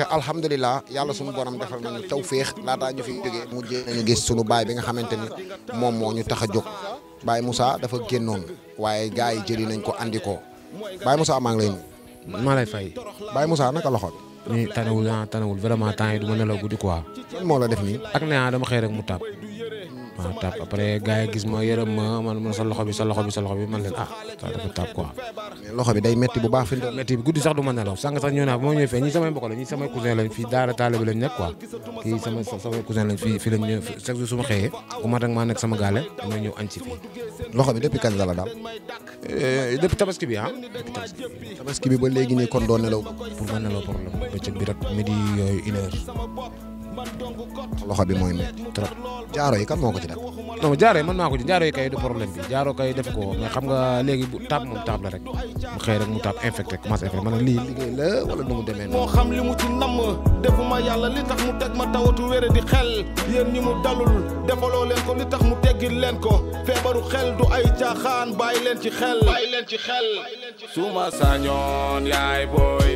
alhamdulilah yàlla sunu borom defal nañu tawféex laataa ñu fi jógee mujjee nañu gis sunu baay bi nga xamante ni moom moo ñu tax a jóg Baye Moussa dafa génnoon waaye gars yi jëli nañ ko andi ko Baye Moussa maa ngi lay nuyu. maa lay fay. Baye Moussa naka loxo bi. nii tanewul vraiment temps yi du ma nelaw guddi quoi. lan moo la def nii. ak nee dama xëy rek mu tàpp waaw tàpp après gars yi gis ma yërëm ma man sa loxo bi man leen ça dafa tàpp quoi. mais loxo bi day metti bu baax fi mu metti bi guddi sax du ma nelaw sànq sax ñëw naa ba ma ñëwee fee ñii samay mbokk la ñii samay cousin lañ fii daara taalibe lañ nekk quoi kii samay cousin lañ fii lañ ñëw chaque jour su ma xëyee ku ma maa nekk sama gaale damay ñëw añ si fii. loxo bi depuis kañ la daal. depuis tabaski bi tabaski bi ba léegi nii kon doo nelaw. pour ma nelaw problème bëccëg bi rek midi yooyu 1h. loxo bi mooy métti trop. jaaro yi kan moo ko ci def. non jaaro yi man maa ko ci jaaro yi kay du problème bi jaaro kay def ko mais xam nga léegi bu taab moom taab la rek mu xëy rek mu taab infecté commencé infecté man lii liggéey la wala nu mu demee noonu. moo xam li mu ci namm defuma yàlla li tax mu teg ma tawatu wére di xel yéen ñi mu dalul defaloo leen ko li tax mu teggil leen ko feebaru xel du ay caaxaan bàyyi leen ci xel. suma sañoon yaay booy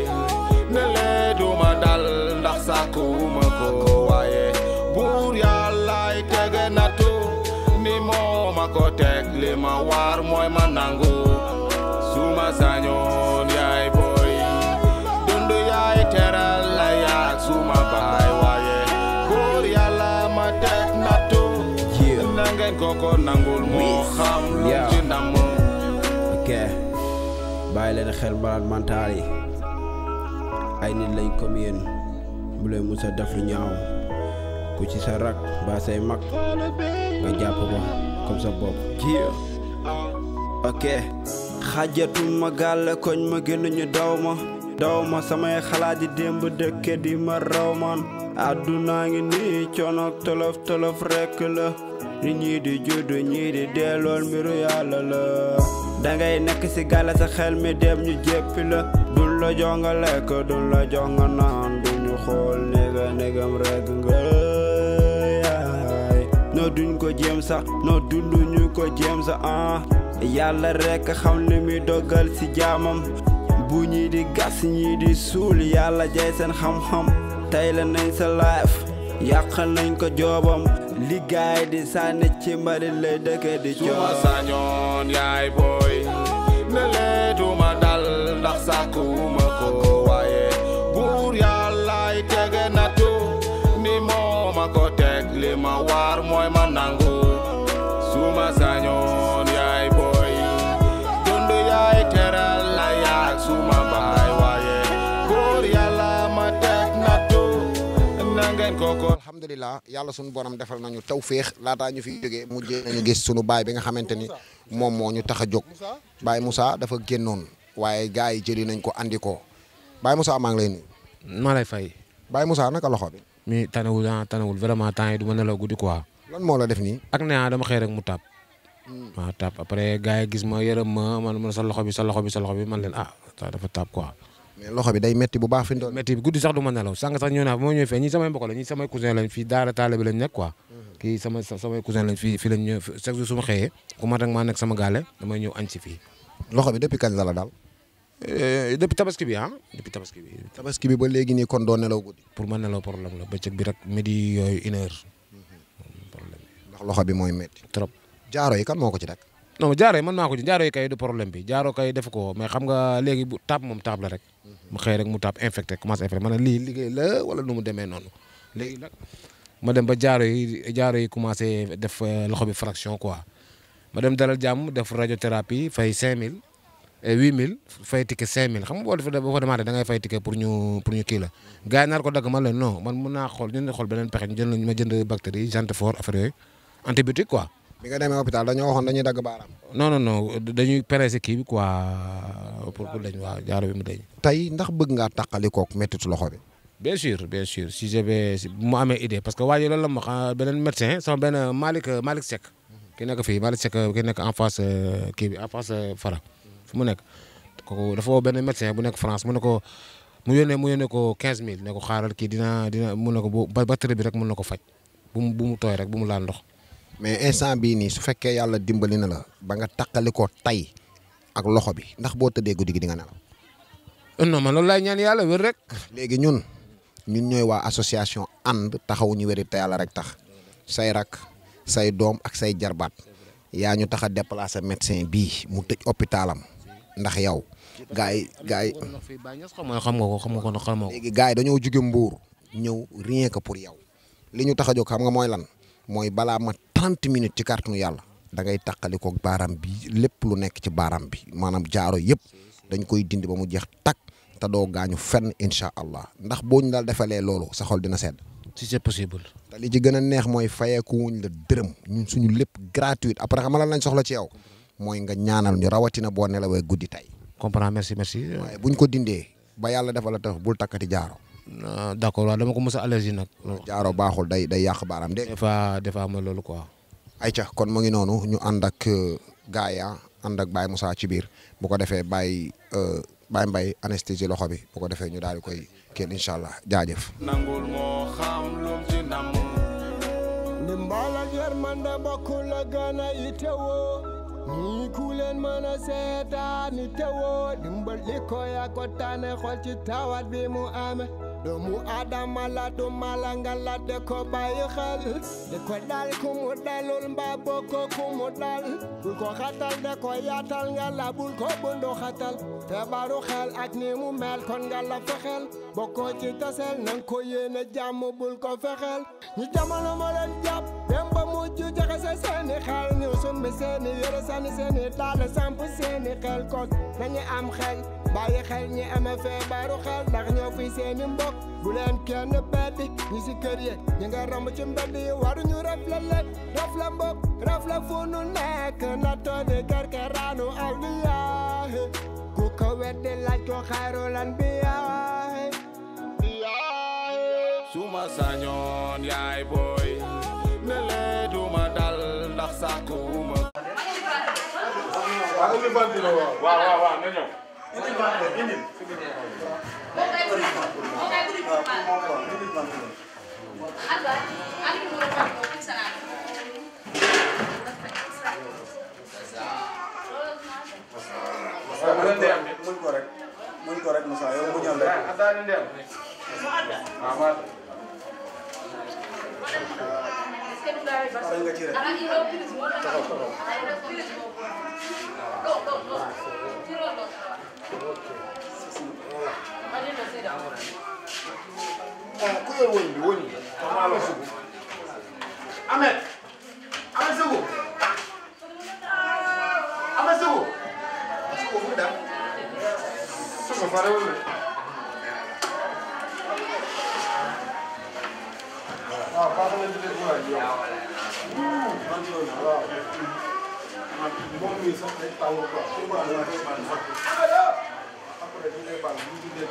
ne lee duma dal ndax sàkkuma ko waaye buur yàllaay tege nattu ni moo ma ko teg li ma war mooy ma nangu suma sañoon yaay booy dund yaay teral la yaak suma baay waaye buur yàlla ma teg nattu na ngeen ko nangul moo xam lu ci namm. ok bàyyi leen xel malade mental yi ay nit lañ comme yéen bu leen musa def lu ñaaw ku ci sa rak ba say mag nga jàpp ko comme sa bopp. ok xajatuma gàlle koñ ma gën ñu daw ma samay xalaat di démb dëkke di ma raw man àdduna ngi nii coonoog tolof rekk la nit ñi di juddu ñii di dellool mbiru yàlla la dangay nekk ci gàlle sa xel mi dem ñu jéppi la duñ la jox nga lekk duñ la jox nga naan duñu xool négam rekk nga yaay noo duñ ko jéem sax noo dunduñu ko jéem sax yàlla rekk xam li muy dogal ci jaamam bu ñii di gas ñii di suul yàlla jay seen xam-xam tey la nañ sa life yàqal nañ ko joobam liggaay di sànni ci mbalit lay dëkke di coow. suma sañoon yaay booy ne lee duma dal ndax sàkkuma ko waaye buur yàllaay tege nattu ni moo ma ko teg li ma war mooy ma nangu suma sañoon yaay booy dund yaay teral la yaak suma baay waaye buur yàlla ma teg nattu na ngeen ko. alhamdulilah yàlla sunu borom defal nañu tawféex laataa ñu fi jógee mujjee nañu gis sunu baay bi nga xamante ni moom moo ñu tax a jóg Baye Moussa dafa génnoon waaye gars yi jëli nañ ko andi ko Baye Moussa maa ngi lay nuyu. maa lay fay. Baye Moussa naka loxo bi. nii tanewul vraiment temps yi du ma nelaw guddi quoi. lan moo la def nii. ak nee dama xëy rek mu tàpp waaw tàpp après gars yi gis ma yërëm ma man sa loxo bi man leen ça dafa tàpp quoi. mais loxo bi day metti bu baax fi mu toll. metti bi guddi sax du ma nelaw sànq sax ñëw naa ba ma ñëwee fee ñii samay mbokk la ñii samay cousin lañ fii daara taalibe lañ nekk quoi kii samay cousin lañ fii lañ ñëw chaque jour su ma xëyee ku ma maa nekk sama gaale damay ñëw añ si fii. loxo bi depuis kañ la daal. depuis tabaski bi depuis tabaski bi. tabaski bi ba léegi nii kon doo nelaw guddi. pour ma nelaw problème la bëccëg bi rek midi yooyu 1h. problème ndax loxo bi mooy metti trop. jaaro yi kan moo ko ci rek. non jaaro yi man maa ko ci jaaro yi kay du problème bi jaaro kay def ko mais xam nga léegi bu taab moom taab la rek mu xëy rek mu taab infecté commencé infecté man lii liggéey la wala nu mu demee noonu léegi nag ma dem ba jaaro yi commencé def loxo bi fraction quoi ma dem dalal jàmm def radiothérapie fay 5000 et 8000 fay ticket 5000 xam nga boo fa demandé da ngay fay ticket pour ñu kii la gars yi naar ko dagg man la non man mun naa xool beneen pexe ma jënd bactérie Gentefor affaire yooyu antibiotique quoi. bi nga demee hôpital dañoo waxoon dañuy dagg baaraam. non dañuy pressé kii bi quoi pour dañ waaw jaaro bi mu dañ. tey ndax bëgg ngaa tàqalikook méttitu loxo bi. bien sûr si j'avais bu mu amee idée parce que waa ji loolu la ma wax beneen médecin sama benn Malick Seck ki nekk fii Malick Seck ki nekk en face kii bi en face Fara fu mu nekk kooku dafa woo benn médecin bu nekk France mu ne ko mu yónnee ko 15000 ne ko xaaral kii dina mun na ko bu bactérie bi rek mun na ko faj bu mu tooy rek bu mu laal ndox. mais instant bii nii su fekkee yàlla dimbali na la ba nga taqali ko tay ak loxo bi ndax boo tëddee guddi gi di nga nelaw. non man loolu laay ñaan yàlla wér rek. léegi ñun ñun ñooy waa association ànd taxawu ñu wéri te yàlla rek tax say rak say doom ak say jarbaat yaa ñu tax a déplacer médecin bii mu tëj hôpitalam ndax yow gars yi xam nga ko léegi gars yi dañoo jóge Mbour ñëw rien que pour yow li ñu tax a jóg xam nga mooy lan mooy balaa ma 30 minutes ci kàttanu yàlla da ngay tàqali ko baaraam bi lépp lu nekk ci baaraam bi maanaam jaaro yëpp dañ koy dindi ba mu jeex tak te doo gaañu fenn incha allah ndax boo ñu daal defalee loolu sa xol dina sedd. si c'est possible. te li ci gën a neex mooy fayeeku wuñ la dërëm ñun suñu lépp gratuit après xam nga lan lañ soxla ci yow mooy nga ñaanal ñu rawatina boo nelawee guddi tey. comprends merci. waaye buñ ko dindee ba yàlla defal la tax bul takkati jaaro. d'accord waaw dama ko mos a allergie nag. jaaro baaxul day yàq baaraam dégg nga. des fois mooy loolu quoi. ayca kon mu ngi noonu ñu ànd ak gaaya ànd ak Baye Moussa ci biir bu ko defee Baye Mbaye anesthésie loxo bi bu ko defee ñu daal di koy kenn incha allah jaajëf. nangul moo xam lum ci namm ndimbal ak yërmande bokkul la gën a itewoo ñii ku leen mën a seetaan itewoo dimbal li ko yaa ko tànne xool ci tawat bi mu ame doomu Adama la du mala nga la de ko bàyyi xel di ko dal ku mu dalul mbaa bokko ku mu dal bul ko xatal de ko yaatal nga la bul ko bundu xatal feebaru xel ak ni mu mel kon nga la fexel bokko ci tasel nang ko yéene jàmm bul ko fexel ñi jamono moo leen jàpp dem ba mujj jaxase seeni xel ñu summi seeni yére sànni seeni daal samp seeni xel kon nañu am xel bàyyi xel ñi amee feebaru xel ndax ñoo fi seeni mbokk bu leen kenn beddi ñi si kër yi ñi nga romb ci mbedd yi waruñu rafle lekk rafle mbokk rafle fu nu nekk na tooni kerkeraanu awliyaahi ku ko weddi laaj ko xayrul anbiyaahi suma sañoon yaay booy ne lee duma dal ndax sàkkuma waaw na ñëw muñ ko rek Moussa yow muñal rek pare nga ci rek ku yor wëñ bi Ahmed Sougou fu mu dem Sougou farewul de waaw baax na ci dëgg waay waaw moom mi sax day taw quoi su ko amee après ñu lay baal bu ñu tuddee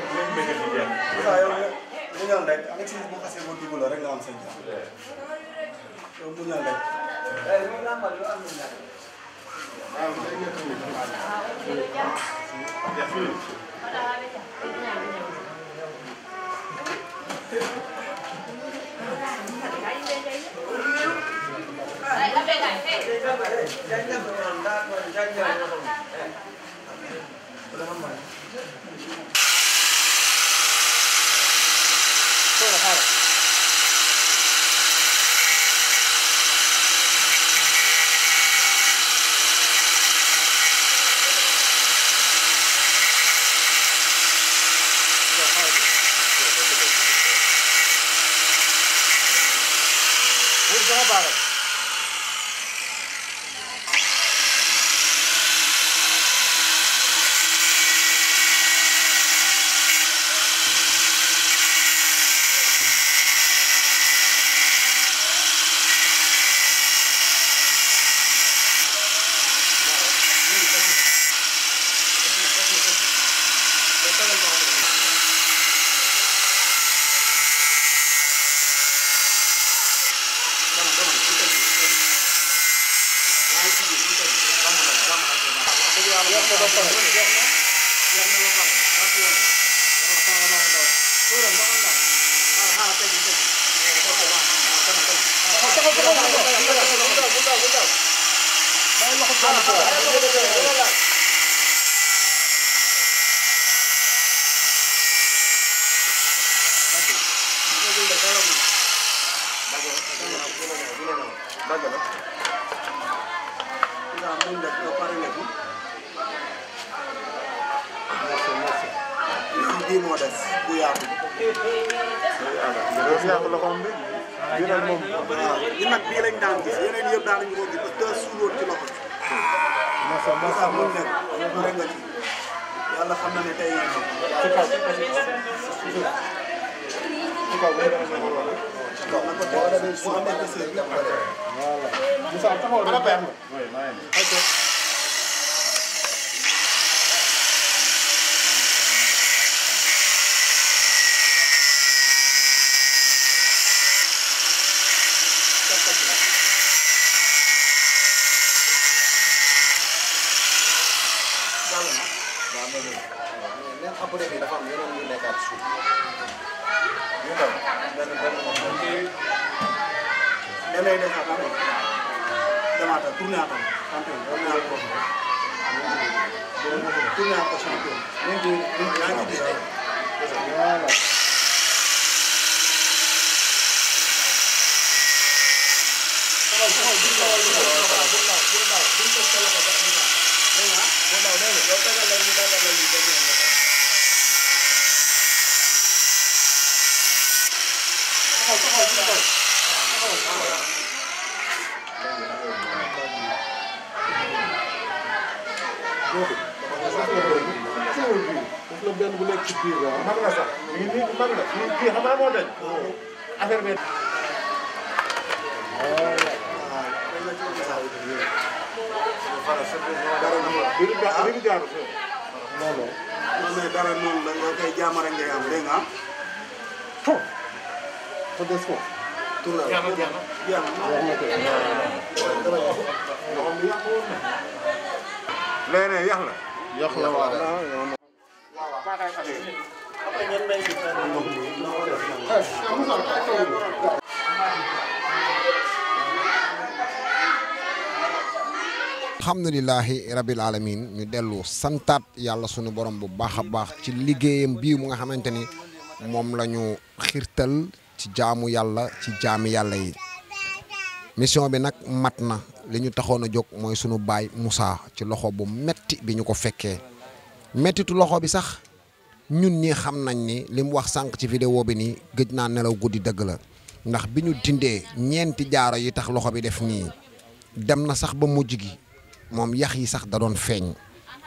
Moussa yow muñal rek avec si bu xasee ba dugg la rek nga am sa jàmm yow muñal rek Bye. bii moo des bu yaatu. waaw nag bii lañ daan gis yeneen yëpp daan nañu ko gis parce que suuloon ci loxo bi. masa mun nekk rek nga ci yàlla xam na ne tey ci kaw na ko teg mu amee desee bi Moussa taxawal après bi dafa am yeneen yu nekkaat suuf ñu taw lay defaat am demaata tourné atam champion tourné at ko champion yaa ngi dégg voilà benn bu nekk ci biir waaw man nga sax lii man la lii kii xam naa moo dañ affaire bi dara noonu la nga koy jaamara ngay am dégg nga léeg-léeg yax la yox la waaw alhamdulilahi rabil alamin ñu dellu santaat yàlla sunu borom bu baax a baax ci liggéeyam bii mu nga xamante ni moom la ñu xirtal ci jaamu yàlla ci jaami yàlla yi mission bi nag mat na li ñu taxoon a jóg mooy sunu baay Moussa ci loxo bu metti bi ñu ko fekkee mettitu loxo bi sax ñun ñi xam nañ ni li mu wax sànq ci vidéo bi nii gëj naa nelaw guddi dëgg la ndax bi ñu dindee ñeenti jaaro yi tax loxo bi def nii dem na sax ba mujj gi moom yax yi sax da doon feeñ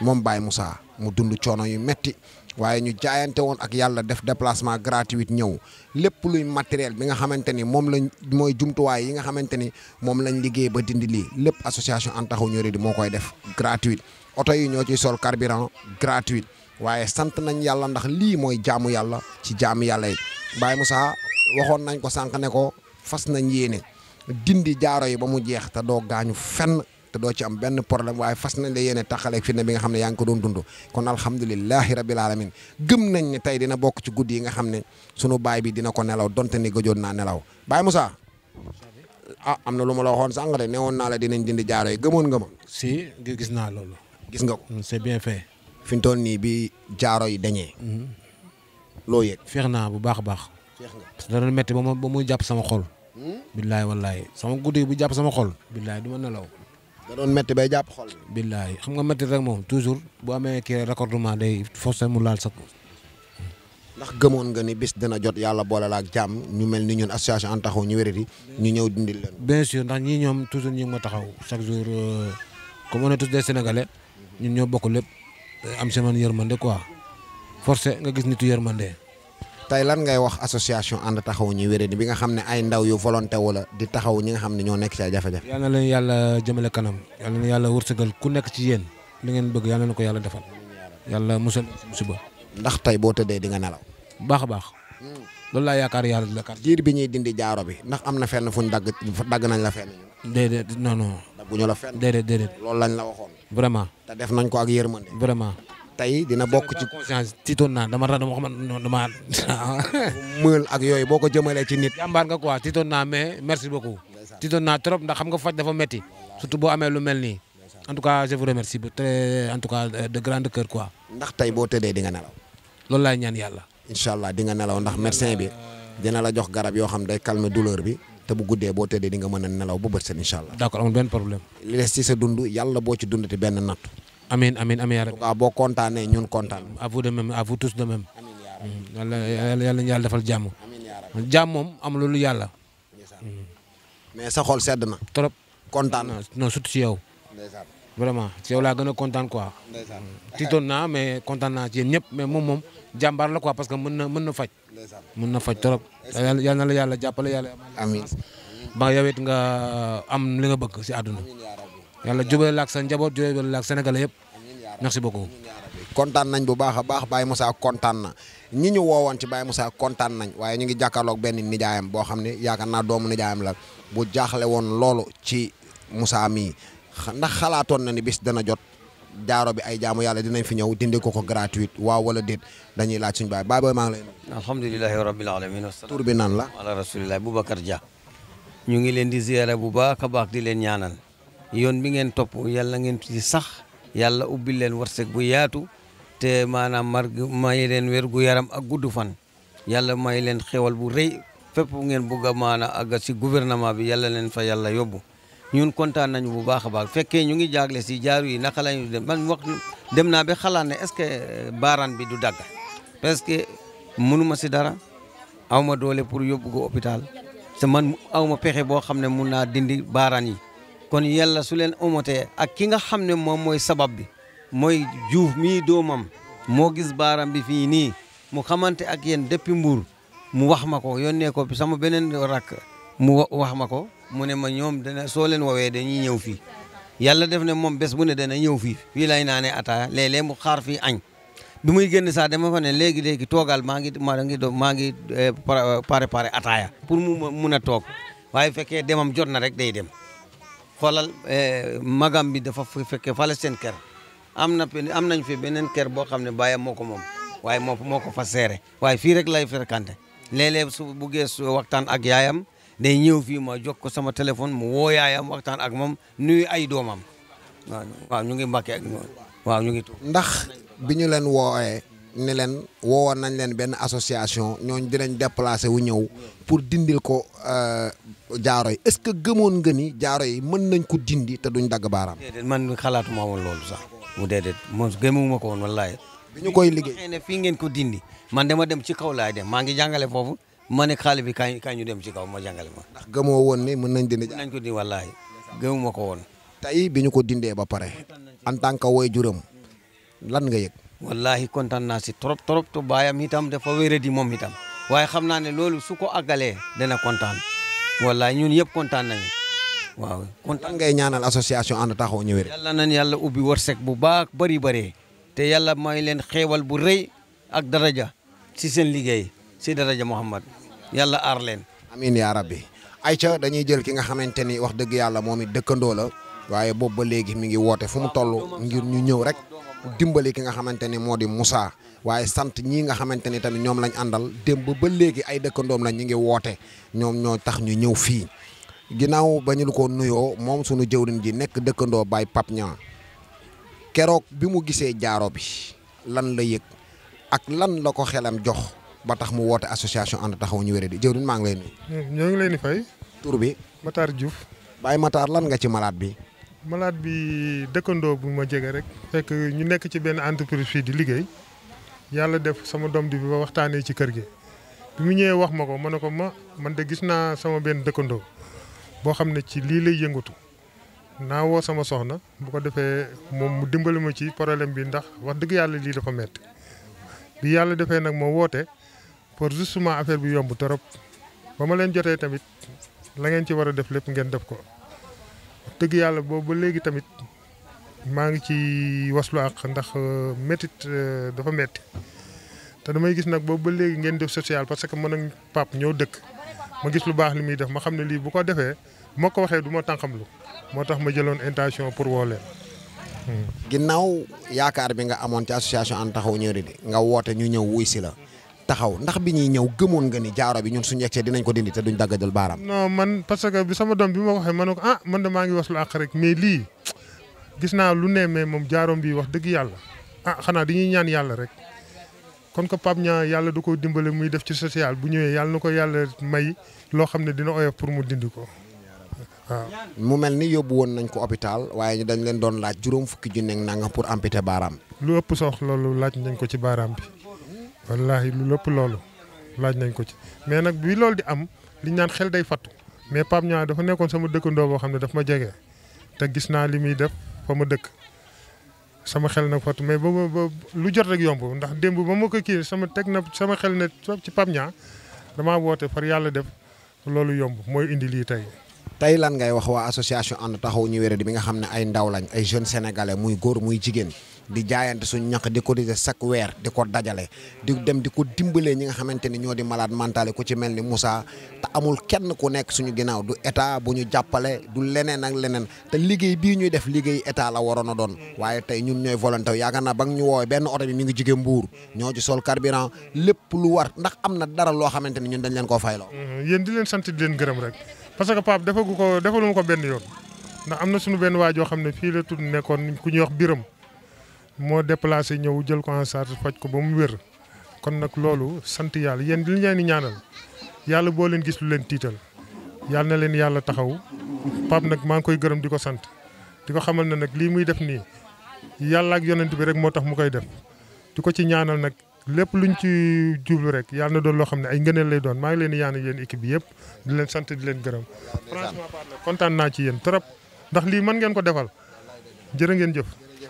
moom Baye Moussa mu dund coono yu metti waaye ñu jaayante woon ak yàlla def déplacement gratuit ñëw lépp luy matériel bi nga xamante ni moom lañ mooy jumtuwaay yi nga xamante ni moom lañ liggéey ba dindi lii lépp association Ande Taxawu Ñu Wéradi moo koy def gratuit oto yi ñoo ciy sol carburant gratuit waaye sant nañ yàlla ndax lii mooy jaamu yàlla ci jaamu yàlla yi Baye Moussa waxoon nañ ko sànq ne ko fas nañ yéene dindi jaaro yi ba mu jeex te doo gaañu fenn te doo ci am benn problème waaye fas nañ la yéene taxaleeg fi ne bi nga xam ne yaa ngi ko doon dund kon alhamdulilahi rabil alamin gëm nañ ne tey dina bokk ci guddi yi nga xam ne sunu baay bi dina ko nelaw donte ni gëjoon naa nelaw Baye Moussa am na lu ma la waxoon sànq de newoon naa la dinañ dindi jaaro yi gëmoon nga ma. si gis naa loolu. gis nga ko. c'est bien fait. fi mu toll nii bi jaaro yi dañee. loo yëg. feex naa bu baax a baax. feex nga parce que da doon métti ba muy jàpp sama xol. billaay wallaay sama guddi bu jàpp sama xol. billaay du ma nelaw. da doon métti bay jàpp xol bi. billaay xam nga métti rek moom toujours bu amee kii raccordement day forcé mu laal sa. ndax gëmoon nga ni bis dina jot yàlla boole la ak jàmm ñu mel ni ñun association Ande Taxawu Ñu Wéradi ñu ñëw dindil leen. bien sûr ndax ñii ñoom toujours ñu ngi ma taxaw chaque jour comme on est tous des sénégalais ñun ñoo bokk lépp am si man yërmande quoi forcé nga gis nitu yërmande. tey lan ngay wax association Ande Taxawu Ñu Wéradi bi nga xam ne ay ndaw yu volonté wala di taxaw ñi nga xam ne ñoo nekk ci ay jafe-jafe. yal na leen yàlla jëmale kanam yal na yàlla wërsëgal ku nekk ci yéen li ngeen bëgg yal na ko yàlla defal yàlla musal musiba. ndax tey boo tëddee di nga nelaw. baax a baax. loolu laa yaakaar yàlla di la kat. diir bi ñuy dindi jaaro bi ndax am na fenn fuñ dagg nañ la fenn. déedéet non non. dagguñu la fenn. déedéet. loolu lañ la waxoon. vraiment. te def nañ ko ak yërmande. vraiment. tey dina bokk ci conscience tiitoon naa dama mël ak yooyu boo ko jëmalee ci nit. jàmbaar nga quoi tiitoon naa mais merci beaucoup. tiitoon naa trop ndax xam nga faj dafa metti surtout boo amee lu mel nii en tout cas je vous remercie très en tout cas de grande cœur quoi. ndax tey boo tëddee di nga nelaw. loolu laay ñaan yàlla. incha allah di nga nelaw ndax médecin bi dina la jox garab yoo xam day calmer douleur bi te bu guddee boo tëddee di nga mën a nelaw bu bët seen incha allah. d'accord amul benn problème. li des ci sa dund yàlla boo ci dundati benn nattu. amiin amiin amiin yaa rabbi. waaw boo kontaanee ñun kontaan. à vous de même à vous tous de même. yàlla defal jàmm. jàmm moom amul lu yàlla. mais sa xol sedd na. trop kontaan na non surtout si yow. vraiment si yow laa gën a kontaan quoi. tiitoon naa mais kontaan naa ci yéen ñëpp mais moom jàmbaar la quoi parce que mën na faj. mën na faj trop. yal na la yàlla jàppale yàlla. amiin ba yow it nga am li nga bëgg si àdduna. yàlla jubale la ak sa njaboot jubale la ak sénégalais yëpp. merci beaucoup. kontaan nañ bu baax a baax Baye Moussa kontaan na ñi ñu woowoon ci Baye Moussa kontaan nañ waaye ñu ngi jàkkaarloog benn nijaayam boo xam ne yaakaar naa doomu nijaayam la bu jaaxle woon loolu ci Moussa mii ndax xalaatoon na ni bis dana jot jaaro bi ay jaamu yàlla dinañ fi ñëw dindi ko gratuite waaw wala déet dañuy laaj suñu baay booy maa ngi lay nuyu. alhamdulilahi rabbil alamin tur bi nan la. ala rasulillahi Boubacar Dia ñu ngi leen di ziyaare bu baax a baax di leen ñaanal yoon bi ngeen topp yàlla ngeen ci sax yàlla ubbil leen wërsëg bu yaatu te maanaam may leen wér gu yaram ak gudd fan yàlla may leen xewal bu rëy fépp ngeen bugg a maanaam àgg si gouvernement bi yàlla leen fa yàlla yóbbu ñun kontaan nañu bu baax a baax fekkee ñu ngi jaagle si jaaru yi naka lañu dem man wax dem naa ba xalaat ne est-ce que baaraan bi du dagg parce que mënuma si dara aw ma doole pour yóbbu ko hôpital te man aw ma pexe boo xam ne mun naa dindi baaraan yi kon yàlla su leen omotee ak ki nga xam ne moom mooy sabab bi mooy Juuf mii doomam moo gis baaraam bi fii nii mu xamante ak yéen depuis Mbour mu wax ma ko yónnee ko sama beneen rakk mu wax ma ko mu ne ma ñoom dana soo leen woowee dañuy ñëw fii yàlla def ne moom bés bu ne dana ñëw fii lay naanee ataaya léeg-léeg mu xaar fii añ bi muy génn sax dama fa ne léegi toogal maa ngi préparé ataaya pour mu mun a toog waaye fekkee demam jot na rek day dem xoolal magam bi dafa fekkee fale seen kër am nañ fi beneen kër boo xam ne bàyyam moo ko moom waaye moo ko fa seere waaye fii rek lay fréquenté léeg-léeg su buggee waxtaan ak yaayam day ñëw fii ma jox ko sama téléphone mu woo yaayam waxtaan ak moom nuyu ay doomam waaw ñu ngi Mbàkke ak waaw ñu ngi tuub. ndax bi ñu leen woowee ni leen woowoon nañ leen benn association ñooñu dinañ déplacé wu ñëw pour dindil ko jaaro yi est-ce que gëmoon nga ni jaaro yi mën nañ ko dindi te duñ dagg baaraam. déedéet man xalaatuma woon loolu sax mu déedéet moom gëmuma ko woon wallaahi. bi ñu koy liggéey xëy na fii ngeen ko dindi man dama dem ci kaw laay dem maa ngi jàngale foofu ma ne xale bi kañ ñu dem ci kaw ma jàngale ma. ndax gëmoo woon ni mën nañ dindi. mën nañ ko dindi wallaahi gëmuma ko woon. tey bi ñu ko dindee ba pare en tant que waajuram lan nga yëg. wallahi kontaan naa si trop to baayam itam dafa wéradi moom itam waaye xam naa ne loolu su ko àggalee dana kontaan wallahi ñun yëpp kontaan nañu waaw. lan ngay ñaanal association ànd taxawu ñu wér. yàlla nañ yàlla ubbi wërsëg bu baax bari te yàlla may leen xeewal bu rëy ak daraja si seen liggéey si daraja Muhammad yàlla aar leen. amiin yaa rabbi. ayca dañuy jël ki nga xamante ni wax dëgg yàlla moom it dëkkandoo la waaye boobu ba léegi mi ngi woote fu mu toll ngir ñu ñëw rek dimbali ki nga xamante ni moo di Moussa waaye sant ñii nga xamante ni tamit ñoom lañ àndal démb ba léegi ay dëkkandoom la ñu ngi woote ñoom ñoo tax ñu ñëw fii ginnaaw ba ñu ko nuyoo moom sunu jëwriñ ji nekk dëkkandoo Baye Pape Niang keroog bi mu gisee jaaro bi lan la yëg ak lan la ko xelam jox ba tax mu woote association ànd taxawu ñu wéradi jëwriñ maa ngi lay nuyu. ñoo ngi leen di fay. tur bi. Matar Diouf. Baye Matar lan nga ci malade bi. malade bi dëkkandoo bu ma jege rek. fekk ñu nekk ci benn entreprise fii di liggéey yàlla def sama doom di ba waxtaanee ci kër gi bi mu ñëwee wax ma ko ma ne ko man de gis naa sama benn dëkkandoo boo xam ne ci lii lay yëngatu naa woo sama soxna bu ko defee moom mu dimbali ma ci problème bi ndax wax dëgg yàlla lii dafa métti bi yàlla defee nag ma woote pour justement affaire bi yomb trop ba ma leen jotee tamit la ngeen ci war a def lépp ngeen def ko dëgg yàlla boobu ba léegi tamit maa ngi ci waslu ak ndax métit dafa métti te damay gis nag boobu ba léegi ngeen def social parce que man ak Pape ñoo dëkk ma gis lu baax li muy def ma xam ne lii bu ko defee bu ma ko waxee du ma tànqamlu moo tax ma jëloon intention pour woo leen. ginnaaw yaakaar bi nga amoon ci association ànd taxawu ñu wéradi nga woote ñu ñëw wuy si la taxaw ndax bi ñuy ñëw gëmoon nga ni jaaro bi ñun suñu yegsee dinañ ko dindi te duñ daggadal baaraam. non man parce que bi sama doom bi ma waxee ma ne ko man de maa ngi waslu àq rek mais lii gis naa lu ne mais moom jaaroom bi wax dëgg yàlla xanaa dañuy ñaan yàlla rek kon ko Pape Niang yàlla du ko dimbale muy def ci social bu ñëwee yàlla na ko yàlla may loo xam ne dina oyof pour mu dindi ko waaw. mu mel ni yóbbu woon nañ ko hôpital waaye dañ leen doon laaj juróom fukki junni ak nangam pour amputer baaraam. lu ëpp sox loolu laaj nañ ko ci baaraam bi wallaahi lu ëpp loolu laaj nañ ko ci mais nag bi loolu di am li ñaan xel day fattu mais Pape Niang dafa nekkoon sama dëkkandoo boo xam ne daf ma jege te gis naa li muy def fa ma dëkk sama xel nag fattu mais ba lu jot rek yomb ndax démb ba ma ko kii sama xel ne ci Pape Niang damaa woote far yàlla def loolu yomb mooy indi lii tey. tey lan ngay wax waa association ànd taxawu ñu wéradi bi nga xam ne ay ndaw lañ ay jeunes sénégalais muy góor muy jigéen di jaayante suñu ñaq di cotiser chaque weer di ko dajale di dem di ko dimbalee ñi nga xamante ni ñoo di malade mental ku ci mel ni Moussa te amul kenn ku nekk suñu ginnaaw du état bu ñu jàppale du leneen ak leneen te liggéey bii ñuy def liggéey état la waroon a doon waaye tey ñun ñooy volontaire yaakaar naa ba nga ñu woowee benn oto bi mi ngi jigee Mbuur ñoo ci sol carburant lépp lu war ndax am na dara loo xamante ni ñun dañ leen koo fayloo. yéen di leen sant di leen gërëm rek parce que Pape defaluma ko benn yoon ndax am na suñu benn waa joo xam ne fii la tudd nekkoon ku ñuy wax Biram moo déplacé ñëw jël ko en charge faj ko ba mu wér kon nag loolu sant yàlla yéen di leen ñaanal yàlla boo leen gis lu leen tiital yàlla na leen yàlla taxaw Pape nag maa ngi koy gërëm di ko sant di ko xamal ne nag lii muy def nii yàlla ak yonent bi rek moo tax mu koy def di ko ci ñaanal nag lépp luñ ci jublu rek yàlla na doon loo xam ne ay ngëneel lay doon maa ngi leen di ñaanal yéen équipe bi yëpp di leen sant di leen gërëm franchement kontaan naa ci yéen trop ndax lii mën ngeen ko defal jërë ngeen jëf.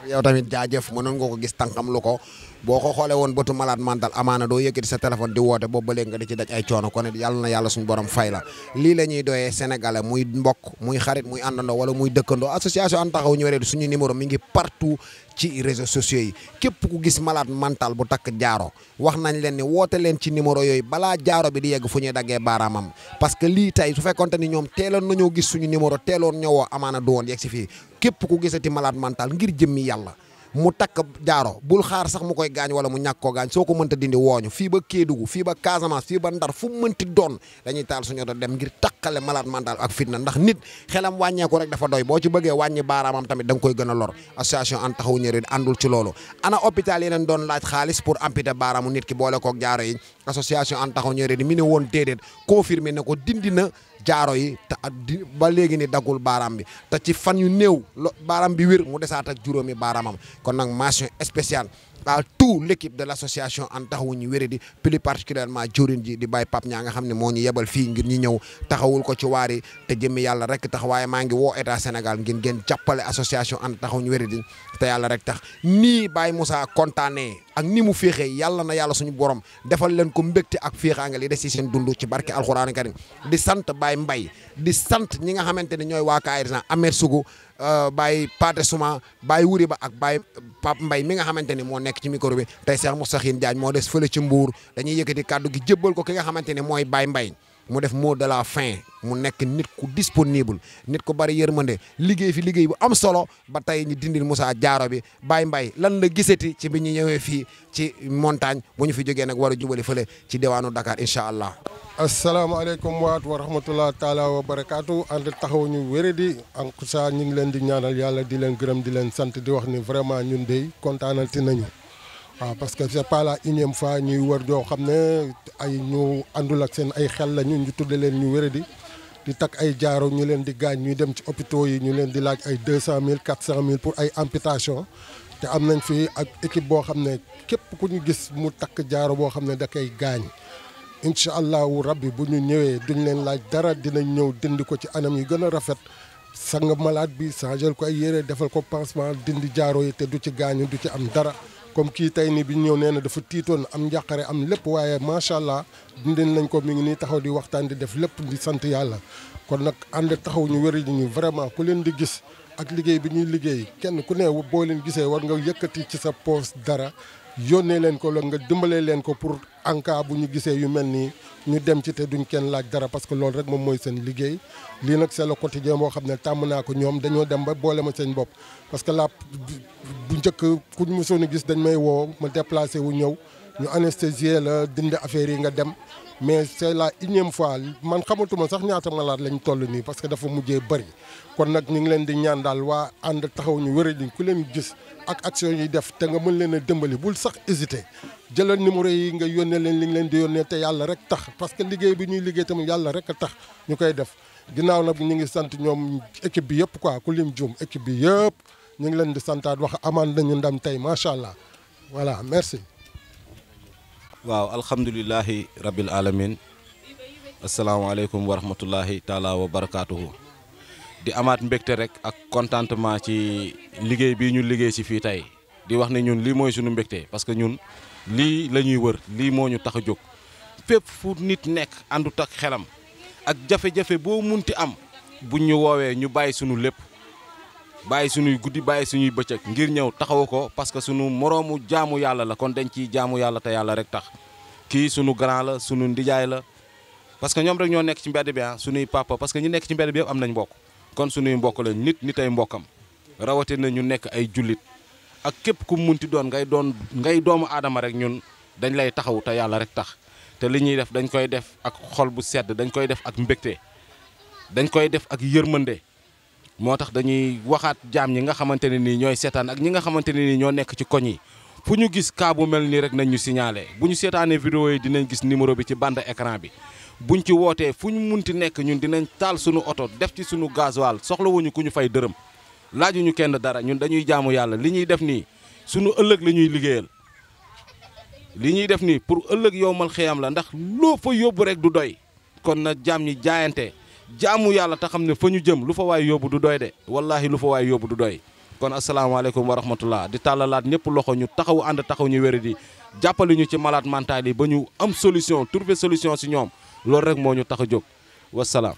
yow tamit jaajëf mënoon nga ko gis tànkam lu ko boo ko xoolee woon bëtu malade mental amaana doo yëkkati sa téléphone di woote boobu ba léegi nga di ci daj ay coono kon it yàlla na yàlla suñu borom fay la lii la ñuy doyee sénégalais muy mbokk muy xarit muy àndandoo wala muy dëkkandoo association ànd taxawu ñu wéradi suñu numéro mi ngi partout ci réseaux sociaux yi képp ku gis malade mental bu takk jaaro wax nañ leen ni woote leen ci numéro yooyu balaa jaaro bi di yegg fu ñuy daggee baaraamam parce que lii tey su fekkonte ni ñoom teeloon nañoo gis suñu numéro teeloon ñëwoo amaana du woon yegg si fii képp ku gisati malade mental ngir jëmmi yàlla mu takk jaaro bul xaar sax mu koy gaañ wala mu ñàkk koo gaañ soo ko mënta dindi wooñu fii ba Kédougou fii ba Casamance fii ba Ndar fu mu mënti doon dañuy taal suñu oto dem ngir takkale malade mental ak fitna ndax nit xelam wàññeeku rek dafa doy boo ci bëggee wàññi baaraamam tamit da nga koy gën a lor association ànd taxawu ñëri àndul ci loolu ana hôpital yi leen doon laaj xaalis pour amputer baaraamu nit ki boole koog jaaro yi association ànd taxawu ñëri di mi ne woon déedéet confirmé ne ko dindi na jaaro yi te ba léegi ni daggul baaraam bi te ci fan yu néew baaraam bi wér mu desaat ak juróomi baaraamam kon nag mention spéciale à tout l'équipe de l'association ànd taxawu ñu wéradi plus particulièrement jawriñ ji di Baye Pape Niang nga xam ne moo ñu yebal fii ngir ñu ñëw taxawul ko ci waari te jëmmi yàlla rek tax waaye maa ngi woo état Sénégal ngeen jàppale association ànd taxawu ñu wéradi te yàlla rek tax nii Baye Moussa kontaanee ak ni mu féexee yàlla na yàlla suñu borom defal leen ko mbégte ak féexaange li des ci seen dund ci barke alxuraanu karim di sant Baye Mbaye di sant ñi nga xamante ne ñooy waa Kaayirsan Amer Sougou Baye Paate Souma Baye Wuri Ba ak Baye Pape Mbaye mi nga xamante ni moo nekk ci micro bi tey Cheikh Moussakhine Diagne moo des fële ci Mbour dañuy yëkkati kàddu gi jébbal ko ki nga xamante ni mooy Baye Mbaye mu def mot de la fin mu nekk nit ku disponible nit ku bari yërmande liggéey fi liggéey bu am solo ba tey ñu dindil Moussa jaaro bi Baye Mbaye lan la gisati ci bi ñu ñëwee fii ci montagne bu ñu fi jógee nag war a jubali fële ci diwaanu Dakar incha allah. asalaamaaleykum wa rahmatulah taala wa barakaatu ànd taxawu ñu wéradi en tout cas ñu ngi leen di ñaanal yàlla di leen gërëm di leen sant di wax ni vraiment ñun de kontaanati nañu. waaw parce que c'est pas la unième fois ñuy wër joo xam ne ay ñu àndul ak seen ay xel la ñu tudde leen ñu wéradi di takk ay jaaro ñu leen di gaañ ñuy dem ci hôpitaux yi ñu leen di laaj ay 200 000 400 000 pour ay amputation te am nañ fi ak équipe boo xam ne képp ku ñu gis mu takk jaaro boo xam ne da koy gaañ incha allahu rabbi bu ñu ñëwee duñ leen laaj dara dinañ ñëw dindi ko ci anam yu gën a rafet sang malade bi changer ko ay yére defal ko pansement dindi jaaro yi te du ci gaañu du ci am dara. comme kii tey nii bi ñëw nee na dafa tiitoon am njàqare am lépp waaye macha allah dindin nañ ko mi ngi nii taxaw di waxtaan di def lépp di sant yàlla kon nag ànd taxaw ñu wéri ñu vraiment ku leen di gis ak liggéey bi ñuy liggéey kenn ku ne boo leen gisee war nga yëkkati ci sa poos dara yónnee leen ko la nga dimbalee leen ko pour en cas bu ñu gisee yu mel nii ñu dem ci te duñ kenn laaj dara parce que loolu rek moom mooy seen liggéey lii nag c'est le quotidien boo xam ne tàmm naa ko ñoom dañoo dem ba boole ma seen bopp parce que la bu njëkk ku ñu mësoon a gis dañ may woo ma déplacé wu ñëw ñu anesthésier la dindi affaire yi nga dem mais c'est la énième fois man xamatuma sax ñaata malade lañ toll nii parce que dafa mujjee bëri kon nag ñu ngi leen di ñaan daal waa ànd taxaw ñu wéra di ku leen gis ak action yi def te nga mën leen a dimbali bul sax hésiter jëlal numéro yi nga yónnee leen li nga leen di yónnee te yàlla rek tax parce que liggéey bi ñuy liggéey tamit yàlla rek a tax ñu koy def ginnaaw nag ñu ngi sant ñoom équipe bi yëpp quoi ku lim juum équipe bi yëpp ñu ngi leen di santaat wax amaan nañu ndam tey macha allah voilà merci. waaw alhamdulilahi rabbil alamin asalaamaaleykum wa rahmatullahi taala wa barakaatuhu di amaat mbégte rek ak contentement ci liggéey bii ñu liggéey si fii tey di wax ne ñun lii mooy suñu mbégte parce que ñun lii la ñuy wër lii moo ñu tax a jóg fépp fu nit nekk àndut ak xelam ak jafe-jafe boo munti am buñ ñu woowee ñu bàyyi suñu lépp bàyyi suñuy guddi bàyyi suñuy bëccëg ngir ñëw taxawu ko parce que suñu moroomu jaamu yàlla la kon dañ ciy jaamu yàlla te yàlla rek tax kii suñu grand la suñu ndijaay la parce que ñoom rek ñoo nekk ci mbedd bi suñuy papa parce que ñi nekk ci mbedd bi yëpp am nañ mbokk kon suñuy mbokk lañ nit ay mbokkam rawatina ñu nekk ay jullit ak képp ku munti doon ngay doomu aadama rek ñun dañ lay taxaw te yàlla rek tax te li ñuy def dañ koy def ak xol bu sedd dañ koy def ak mbégte dañ koy def ak yërmande moo tax dañuy waxaat jaam ñi nga xamante ne nii ñooy seetaan ak ñi nga xamante ne nii ñoo nekk ci koñ yi fu ñu gis cas bu mel nii rek nañ ñu signalé bu ñu seetaanee vidéo yi dinañ gis numéro bi ci bande écran bi buñ ci wootee fu ñu munti nekk ñun dinañ taal suñu oto def ci suñu gasoil soxlawuñu ku ñu fay dërëm laajuñu kenn dara ñun dañuy jaamu yàlla li ñuy def nii suñu ëllëg la ñuy liggéeyal li ñuy def nii pour ëllëg yowmal xiyam la ndax loo fa yóbbu rek du doy kon na jaam ñi jaayante jaamu yàlla te xam ne fa ñu jëm lu fa waay yóbbu du doy de wallahi lu fa waay yóbbu du doy kon asalaamaaleykum wa rahmatullah di tàllalaat ñëpp loxo ñu taxaw ànd taxaw ñu wéri di jàppale ñu ci malade mental yi ba ñu am solution trouver solution si ñoom loolu rek moo ñu tax a jóg wasalaam